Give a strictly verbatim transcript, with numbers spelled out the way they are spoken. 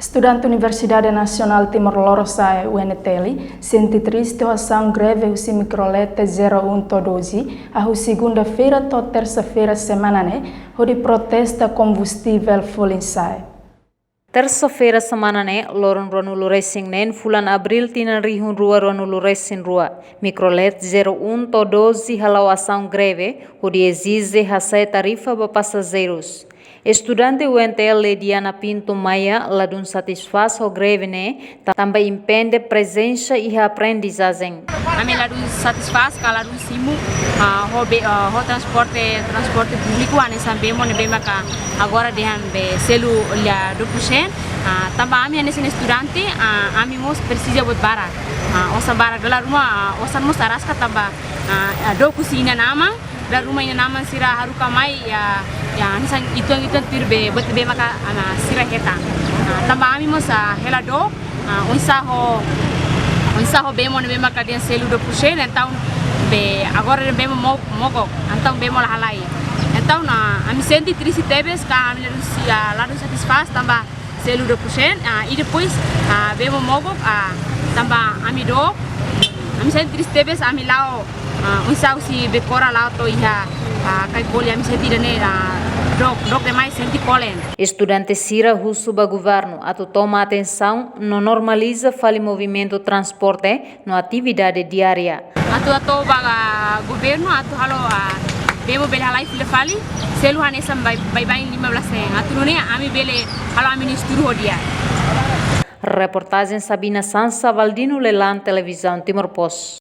Estudante Universidade Nasionál Timor Lorosa'e, U N T L, sente triste ho asaun greve husi Microlet zero um to'o doze, hahú segunda-feira to'o tersa-feira semana ne'e, hodi protesta kombustivel folin sa'e. Tersa-feira semana ne'e, loron ruanulu resin neen fulan Abríl tinan rihun rua ruanulu resin rua, Microlet zero um to'o doze hala'o asaun greve, hodi ezije hasa'e tarifa ba pasajeirus. Estudante U N T L Diana Pinto Maia ladún satisfás ho greve ne'e, tanba impende prezensa iha aprendizajen. Ami ladún satisfás ka ladún simu, ah, ho be, ah, ho transporte, transporte públiku, hanesan bemo ne'ebé maka agora dehan be selu lia dua puluh sen, ah, tanba ami hanesan estudante, ah, ami mós presiza buat barak. Ah, osan barak dala ruma, ah, osan mós araska tanba, ah, ah, dook husi inan-aman, dala ruma inan-aman sira haruka mai, ya, ya, hanesan ituan-ituan tuir be, buat be maka, ah, sira hetan. Ah, tanba ami mós, ah, hela dook, ah, oinsá ho, oinsá ho bemo ne'ebé maka dehan selu dua puluh sen, entaun be, agora dehan bemo mo-, mogok, entaun bemo la halai. Entaun, ah, ami sente triste tebes ka ami ladún si-, ah, ladún satisfás tanba selu dua puluh sen, ah, i depois, ah, bemo mogok, ah, tanba ami dook, ami sente triste tebes, ami la'o, ah, oinsá husi Bekora la'o to'o iha, ah, Caicoli, ami sente ida-ne'e, ah, dook, dook demais, sente kolen. Estudante sira husu ba governu atu toma atensaun no normaliza fali movimentu transporte no atividade diária. Atu hato'o ba governu atu halo, ah, bemo bele halai fila fali, selu hanesan baibain lima belas sen. Atu nune'e ami bele halo ami-nia estudu ho di'ak. Reportajen Sabina Sansa, Valdino Lelan, Televizaun Timor Post.